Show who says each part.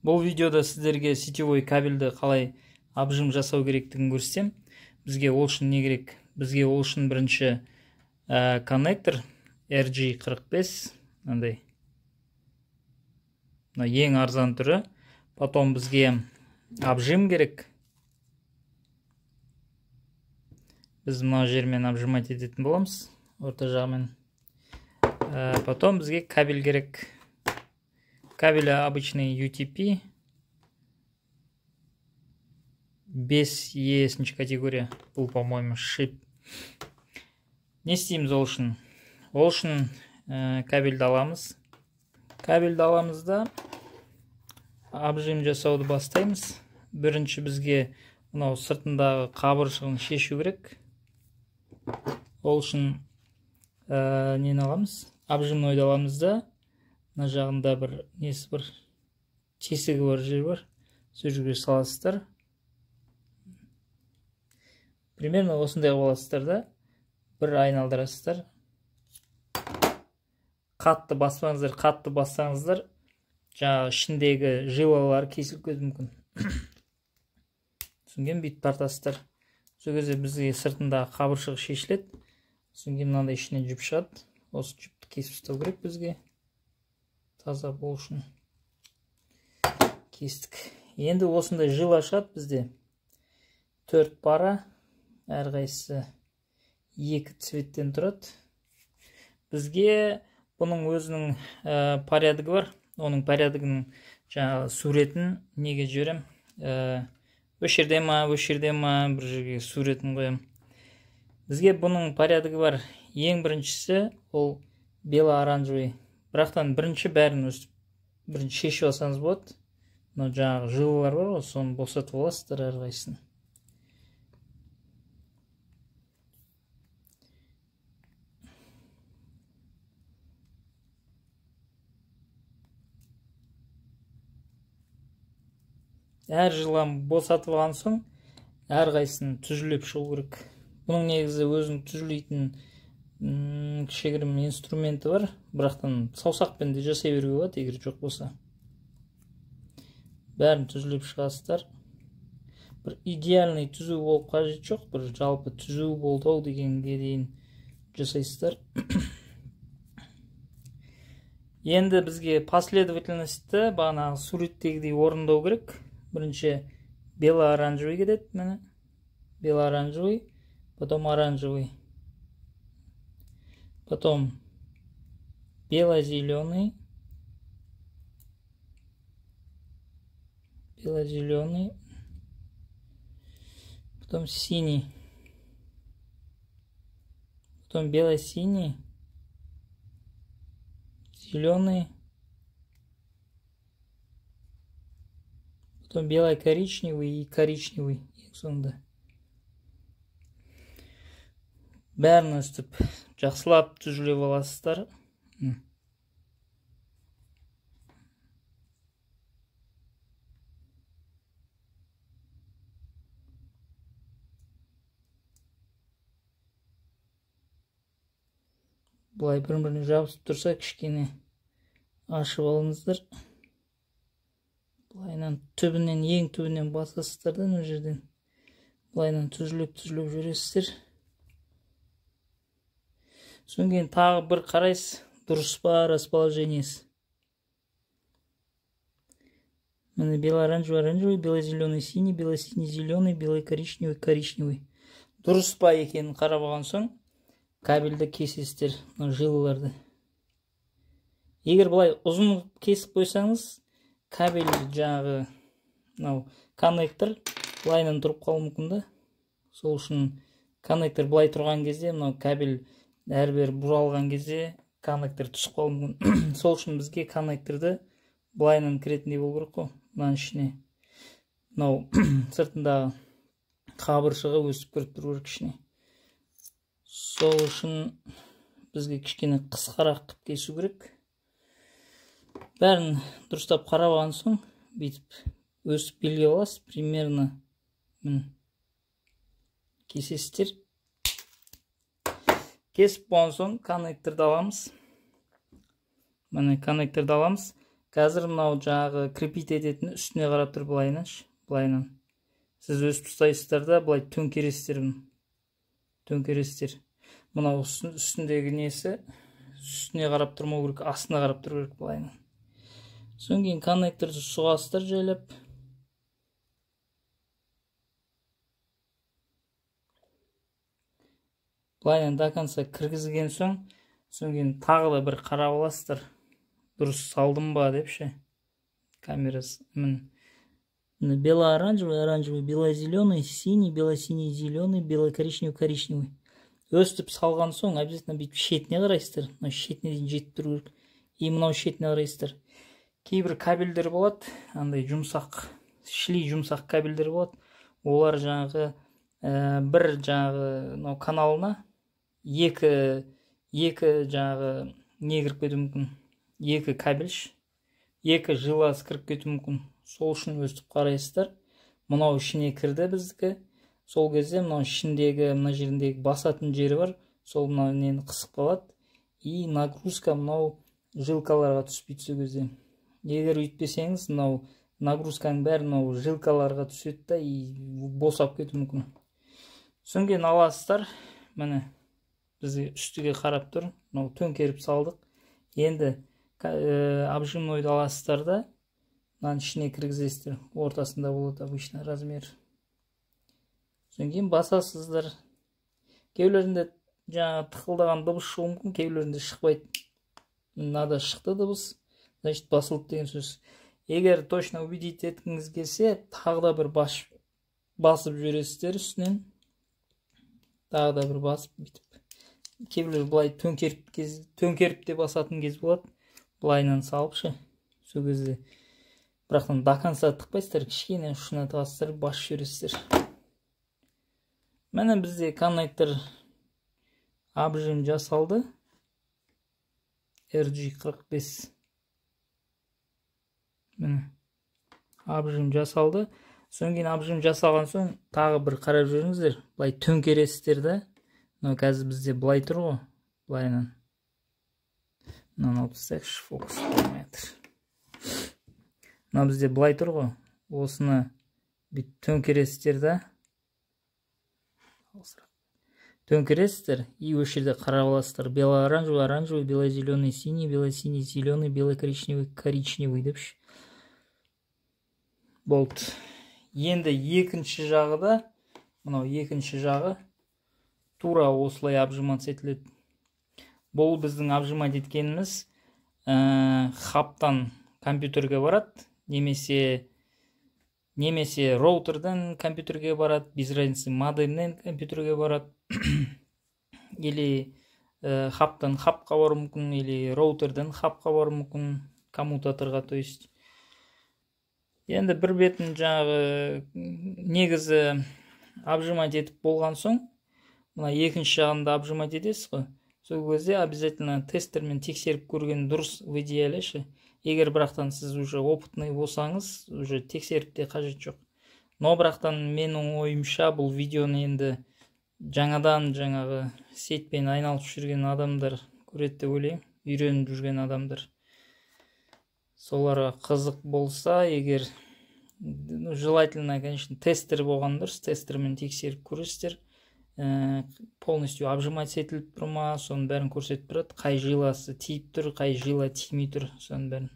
Speaker 1: Бұл видеода сіздерге сетевой кабельді қалай обжим жасау керектігін көрсетемін. Бізге ол үшін не керек? Бізге ол үшін бірінші коннектор RG45, мынандай. Мына ең арзан түрі. Потом бізге обжим керек. Біз мына жермен обжимать ететін боламыз, орта жағымен. Потом бізге кабель керек. Кабель обычный UTP 5E категория. Бұл, по-моему, шип. Не істейміз ол үшін? Ол үшін кабельді аламыз. Кабельді аламыз да обжим жасауды бастаймыз. Бірінші бізге мынау сыртындағы қабыршығын шешу керек. Ол үшін нені аламыз? Обжимнойды аламыз да мына жағында бір несі бар, тесігі бар жер бар, сол жерге саласыздар. Примерно осындай қылып аласыздар да бір айналдырасыздар. Қатты баспаңыздар, қатты бассаңыздар жаңағы ішіндегі жилалар кесіліп кетуі мүмкін. Содан кейін бүйтіп тартасыздар. Сол кезде бізге сыртындағы қабыршығы шешіледі. Содан кейін мынандай ішінен жіп шығады. Осы жіпті кесіп тастау керек бізге. Таза болу үшін. Кестік. Енді осындай жила шығады бізде. 4 пара, әрқайсысы 2 цветтен тұрады. Бізге бұның өзінің порядығы бар. Оның порядығының жаңағы суретін неге жіберем? Осы жерде ма, осы жерде ма, бір жерге суретін қоямын. Бізге бұның порядығы бар. Ең біріншісі ол бело-оранжевый. Бірақтан бірінші бәрін өстіп бірінші шешіп алсаңыз болады. Мынау жаңағы жилалар бар ғой, соны босатып аласыздар әрқайсысын. Әр жиланы босатып алған соң әрқайсысын түзілеп шығу керек. Бұның негізі өзінің түзілейтін кішігірім инструменті бар, бірақтан саусақпен де жасай беруге болады, егер жоқ болса. Бәрін түзілеп шығасыздар. Бір идеальный түзу болып қажет жоқ, бір жалпы түзу болды ау дегенге дейін жасайсыздар. Енді бізге последовательностьті бағанағы суреттегідей орындау керек. Бірінші бело-оранжевый кетеді, міне. Бело-оранжевый, потом оранжевый. Потом бело-зеленый, бело-зеленый, потом синий, потом бело-синий, зеленый, потом бело-коричневый и коричневый. Сонда бәрін өстіп жақсылап түзілеп аласыздар. Былай бір-біріне жабысып тұрса кішкене ашып алыңыздар. Былайынан түбінен, ең түбінен басасыздар да мына жерден. Былайынан түзілеп-түзілеп жүресіздер. Содан кейін тағы бір қарайсыз, дұрыс па расположениесі. Міне бело-оранжевый, оранжевый, бело-зеленый, синий, бело-синий, зеленый, бело-коричневый, коричневый. Дұрыс па екенін қарап алған соң кабельді кесесіздер, мына жилаларды. Егер былай ұзын кесіп қойсаңыз, кабель жаңағы мынау коннектор былайынан тұрып қалуы мүмкін да. Сол үшін коннектор былай тұрған кезде мынау кабель әрбір бұралған кезде коннектор түсіп қалуы мүмкін. Сол үшін бізге коннекторды былайынан кіретіндей болу керек қой, мынаның ішіне. Мынау сыртындағы қабыршығы өсіп кіріп тұру керек ішіне. Сол үшін бізге кішкене қысқарақ қылып кесу керек. Бәрін дұрыстап қарап алған соң бүйтіп өсіп белгілеп аласыз, примерно міне кесесіздер. Кесіп болған соң коннекторды аламыз. Міне коннекторды аламыз. Қазір мынау жаңағы крепить ететін үстіне қарап тұр былайынан. Былайынан. Сіз өстіп ұстайсыздар да былай төңкересіздер бұны. Төңкересіздер. Мынау үстіндегі несі үстіне қарап тұрмау керек, астына қарап тұру керек былайынан. Содан кейін коннекторды сұғасыздар жайлап. Былайынан до конца кіргізген соң, содан кейін тағы да бір қарап аласыздар. Дұрыс салдым ба деп ше. Камерасы міне. Бело-оранжевый, оранжевый, бело-зеленый, синий, бело-синий, зеленый, бело-коричневый, коричневый. Өстіп салған соң обязательно бүйтіп шетіне қарайсыздар. Мынау шетіне дейін жетіп тұру керек. И мынау шетіне қарайсыздар. Кейбір кабельдер болады, андай жұмсақ, шли жұмсақ кабельдер болады. Олар жаңағы бір жаңағы мынау каналына екі жаңағы не кіріп кетуі мүмкін. Екі кабель, екі жиласы кіріп кетуі мүмкін. Сол үшін өстіп қарайсыздар. Мынау ішіне кірді біздікі. Сол кезде мынау ішіндегі, мына жеріндегі басатын жері бар. Сол мынау нені қысып қалады. И нагрузка мынау жилкаларға түспейді сол кезде. Егер өйтпесеңіз, мынау нагрузканың бәрі мынау жилкаларға түседі да и босап кетуі мүмкін. Содан кейін аласыздар. Міне бізге үстіге қарап тұр. Мынау төңкеріп салдық. Енді обжимнойды аласыздар да мынаның ішіне кіргізесіздер. Ортасында болады обычно размер. Содан кейін басасыздар. Кейбіреулерінде жаңағы тықылдаған дыбыс шығуы мүмкін, кейбіреулерінде шықпайды. Мынада шықты дыбыс, значит басылды деген сөз. Егер точно убедить еткіңіз келсе, тағы да бір басып жібересіздер үстінен. Тағы да бір басып бүйтіп. Кейбіреулер былай төңкеріп те басатын кез болады. Былайынан салып ше. Сол кезде бірақтан до конца тықпайсыздар, кішкене ұшына тығасыздар, басып жібересіздер. Міне бізде коннектор обжим жасалды. RG45. Міне обжим жасалды. Содан кейін обжим жасалған соң тағы бір қарап жүріңіздер. Былай төңкересіздер да. Мынау қазір бізде былай тұр ғой. Былайынан. Мынаны алып тастайықшы, фокус болмай жатыр. Мынау бізде былай тұр ғой. Осыны бүйтіп төңкересіздер да. Төңкересіздер и осы жерде қарап аласыздар. Бело-оранжевый, оранжевый, бело-зеленый, синий, бело-синий, зеленый, бело-коричневый, коричневый деп. Болды. Енді екінші жағы да, мынау екінші жағы тура осылай обжиматься етіледі. Бұл біздің обжимать еткеніміз хабтан компьютерге барады, немесе роутерден компьютерге барады, без разницы, модемнен компьютерге барады, или хабтан хабқа баруы мүмкін, или роутерден хабқа баруы мүмкін, коммутаторға, то есть. Енді бір бетін жаңағы негізі обжимать етіп болған соң, мына екінші жағында обжимать етесіз ғой. Сол кезде обязательно тестермен тексеріп көрген дұрыс в идеале ше. Егер бірақтан сіз уже опытный болсаңыз, уже тексеріп те қажет жоқ. Но бірақтан менің ойымша бұл видеоны енді жаңадан жаңағы сетпен айналып жүрген адамдар көреді деп ойлаймын, үйреніп жүрген адамдар. Соларға қызық болса, егер, ну, желательно, конечно, тестер болған дұрыс, тестермен тексеріп көресіздер. Полностью обжимать етіліп тұр ма, соның бәрін көрсетіп тұрады, қай жиласы тиіп тұр, қай жила тимей тұр, соның бәрін.